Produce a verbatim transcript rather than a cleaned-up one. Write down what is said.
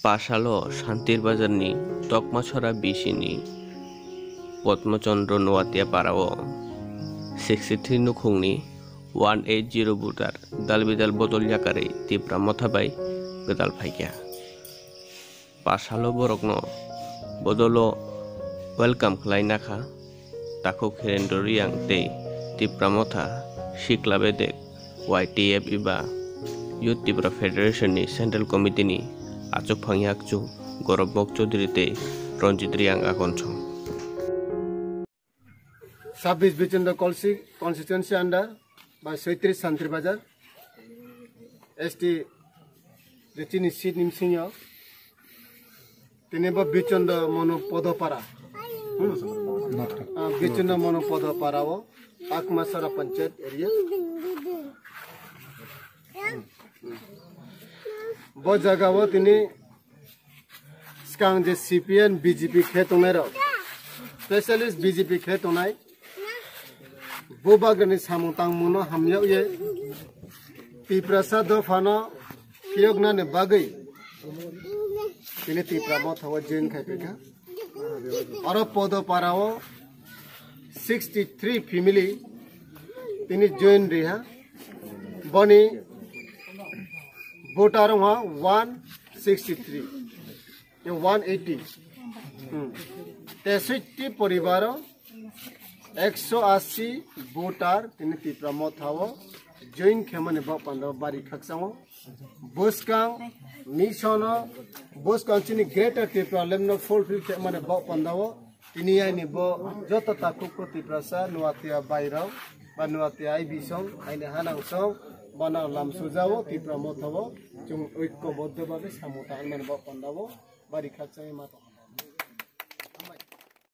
Pasalo Shantir Bazarni Tokmasora B C ni Padmachandra Noatia parao sixty three nukhungni one eight zero voter dalbidal bodol yakarwi Tipra Motha bai gwdal phaikha. Pasalo borokno bodolo welcome khlai nakha. Takhuk Hirendra Reang tei Tipra Motha Sikla Bedek Y T F eba Youth Tipra Federation ni Central Committee ni achukphang yakchu Gorobmok Chaudhary tei Ranjit Reang agonso. Sabbish Bichunda Kolsi constituency under by Soitris Santri Bazar S T je chini seat ni bisingo. Tini bo Bichunda Manu Podopara. Hmm? Ah, Bichunda Manu Podopara o Akmasara Panchayat area. Bo jaga o tini skang je C P M B J P khe tongnai rok, specialist B J P khe tongnai, Bubagrani samung tangmungno hamyakye Tiprasa dophano phiyoknani bagwi tini Tipra Mothao join khai phaikha. Oro Podopara o sixty three family tini join riha. Boni voter wngkha one sixty three. One eighty. Hmm. Tesoitti poribaro ekso asi voter tini Tipra Mothao join khemani bok pandao bari khakchangma. Bwskang mission o, bwskang chini Greater Tipra Land no fulfill khemani bok pandao tini aini bo joto takhuk ko Tiprasa Noatia bairok ba Noatia ai bisong aini hanang song bana lam sujao Tipra Mothao chung oikko boddo babe samung tanmani bok pandao bari khakchangma.